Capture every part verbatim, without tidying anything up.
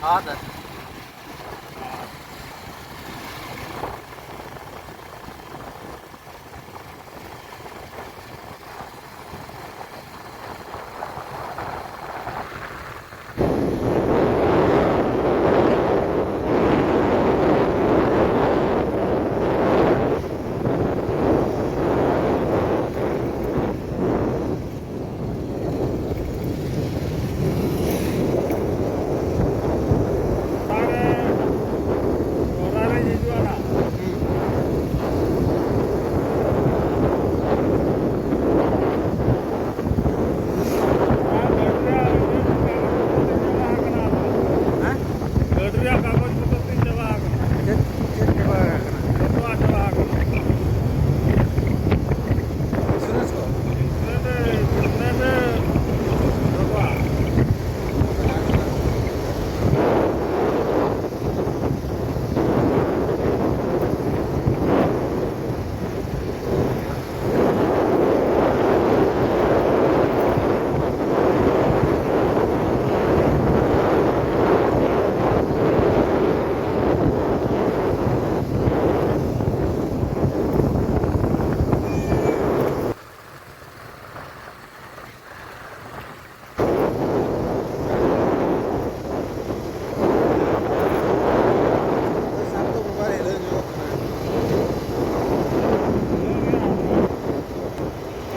ᱦᱚᱸ ᱥᱟᱨ᱾ ᱦᱮᱸ? ᱜᱟᱹᱰᱤ ᱨᱮᱭᱟᱜ ᱠᱟᱜᱚᱡᱽ ᱯᱚᱛᱨᱚ ᱛᱤᱧ ᱪᱟᱵᱟ ᱟᱠᱟᱱᱟ᱾ ᱪᱮᱫ, ᱪᱮᱫ ᱪᱟᱵᱟ ᱟᱠᱟᱱᱟ? ᱡᱚᱛᱚᱣᱟᱜ ᱪᱟᱵᱟ ᱟᱠᱟᱱᱟ᱾ ᱤᱱᱥᱩᱨᱮᱱᱥ ᱠᱚ? ᱤᱱᱥᱩᱨᱮᱱᱥ ᱨᱮ, ᱤᱱᱥᱩᱨᱮᱱᱥ ᱨᱮ ᱡᱚᱛᱚᱣᱟᱜ᱾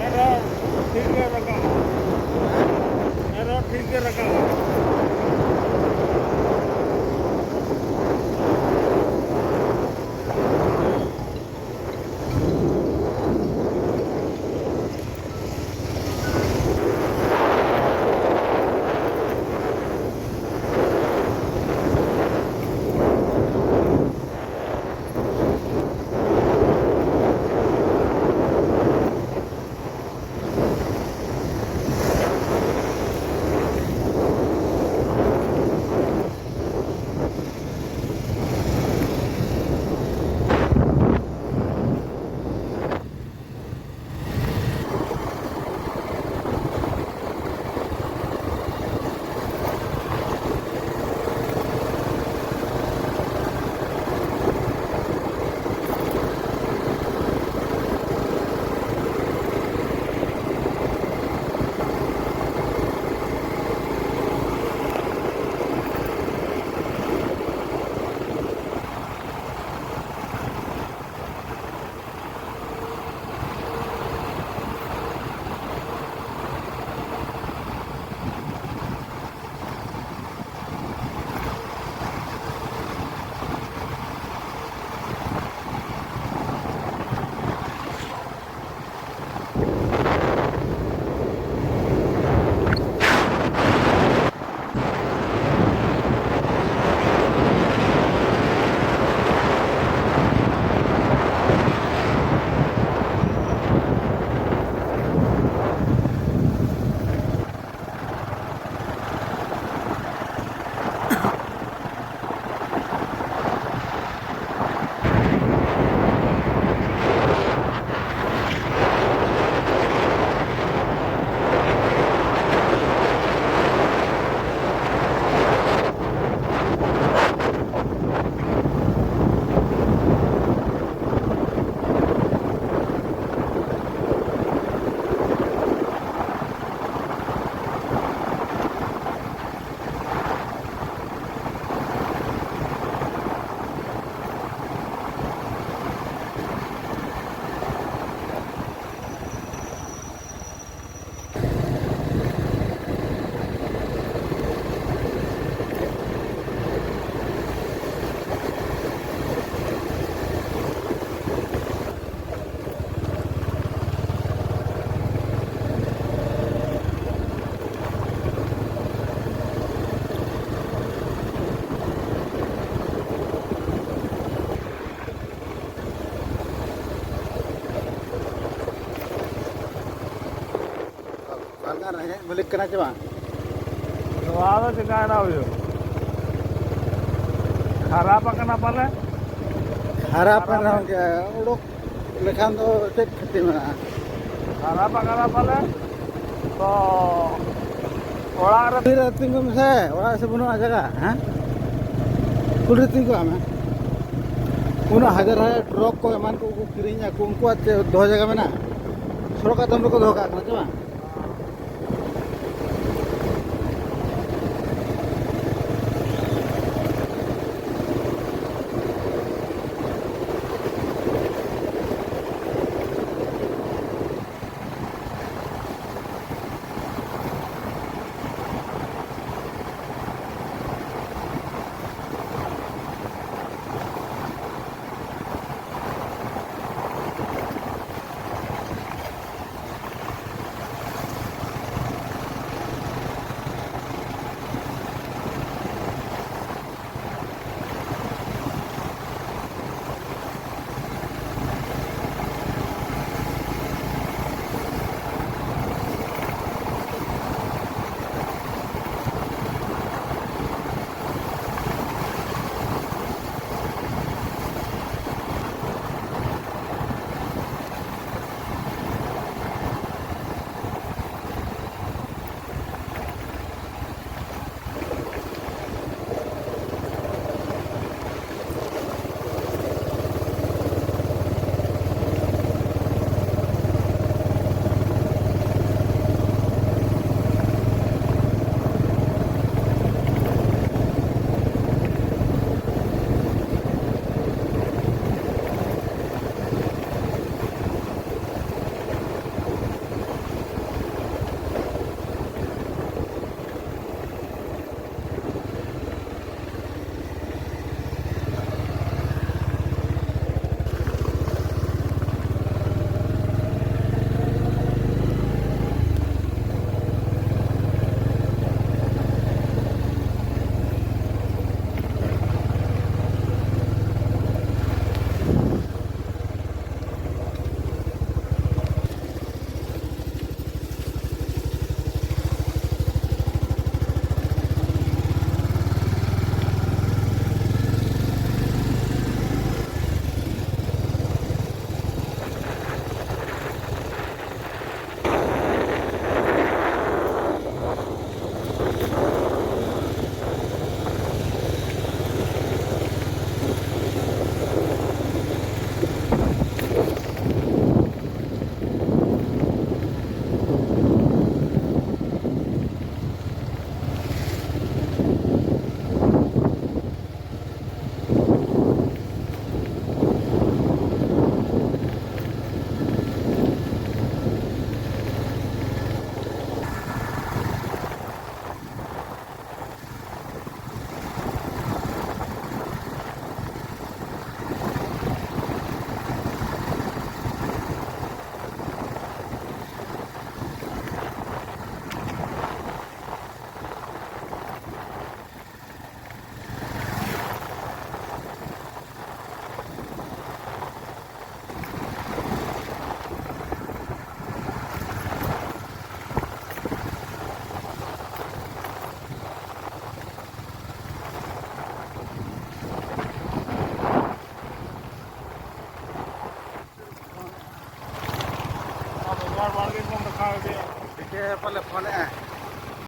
ᱮᱱᱨᱮᱦᱚᱸ ᱴᱷᱤᱠ ᱜᱮ ᱨᱟᱠᱟᱵᱼᱟ᱾ ᱮᱱᱨᱮᱦᱚᱸ ᱴᱷᱤᱠ ᱜᱮ ᱨᱟᱠᱟᱵᱼᱟ᱾ ᱨᱮᱸᱜᱮᱡ ᱢᱟᱹᱞᱤᱠ ᱠᱟᱱᱟ ᱪᱮ ᱵᱟᱝ? ᱱᱚᱣᱟ ᱫᱚ ᱪᱤᱠᱟᱭᱮᱱᱟ ᱦᱩᱭᱩᱜ? ᱠᱷᱟᱨᱟᱯ ᱟᱠᱟᱱᱟ ᱯᱟᱞᱮ᱾ ᱠᱷᱟᱨᱟᱯ ᱮᱱ ᱨᱮᱦᱚᱸ ᱜᱮ, ᱩᱰᱩᱠ ᱞᱮᱠᱷᱟᱱ ᱫᱚ ᱪᱮᱫ ᱠᱷᱟᱹᱛᱤ ᱢᱮᱱᱟᱜᱼᱟ? ᱠᱷᱟᱨᱟᱯ ᱟᱠᱟᱱᱟ ᱯᱟᱞᱮ᱾ ᱛᱚ ᱚᱲᱟᱜ ᱨᱮ ᱠᱩᱞᱦᱤ ᱨᱮ ᱛᱤᱸᱜᱩ ᱢᱮᱥᱮ, ᱚᱲᱟᱜ ᱥᱮ ᱵᱟᱹᱱᱩᱜᱼᱟ ᱡᱟᱭᱜᱟ, ᱦᱮᱸ? ᱠᱩᱞᱦᱤ ᱨᱮ ᱛᱤᱸᱜᱩ ᱠᱟᱜ ᱢᱮ᱾ ᱩᱱᱟᱹᱜ ᱦᱟᱡᱟᱨ ᱦᱟᱡᱟᱨ ᱴᱨᱚᱠ ᱠᱚ ᱮᱢᱟᱱ ᱠᱚ ᱠᱚ ᱠᱤᱨᱤᱧᱟ ᱠᱚ, ᱩᱱᱠᱩᱣᱟᱜ ᱪᱮᱫ ᱫᱚᱦᱚ ᱡᱟᱭᱜᱟ ᱢᱮᱱᱟᱜᱼᱟ? ᱥᱚᱲᱚᱠ ᱟᱛᱮ ᱫᱚᱠᱚ ᱫᱚᱦᱚ ᱠᱟᱜ ᱠᱟᱱᱟ ᱪᱮ ᱵᱟᱝ?